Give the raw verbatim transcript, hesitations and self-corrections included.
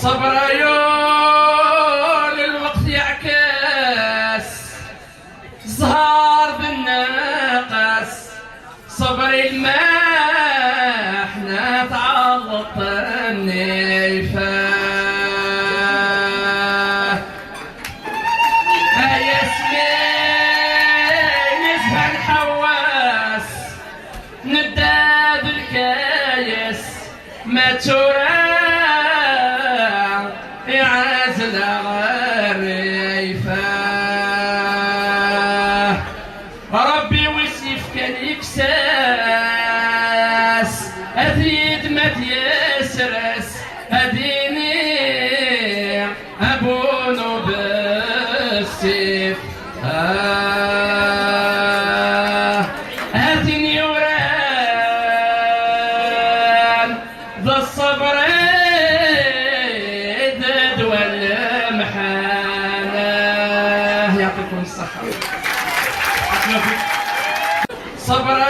Ṣṣber ayul, lweqt yeɛkes, zzher d nnaqas. Ṣṣber i lmeḥna tɛelleḍ nnif. Ay asmi nezha nḥewwas, nedda d lkayes, ma d tura iɛzel ɣer rrif. Ṛebbi wis yefkan yekkes-as, ad t-id ma d-yesres, ad ini abun ubessif. Ah, a tin yuran d ṣṣber d ddwa n lemḥana. يعطيكم الصحة. صبر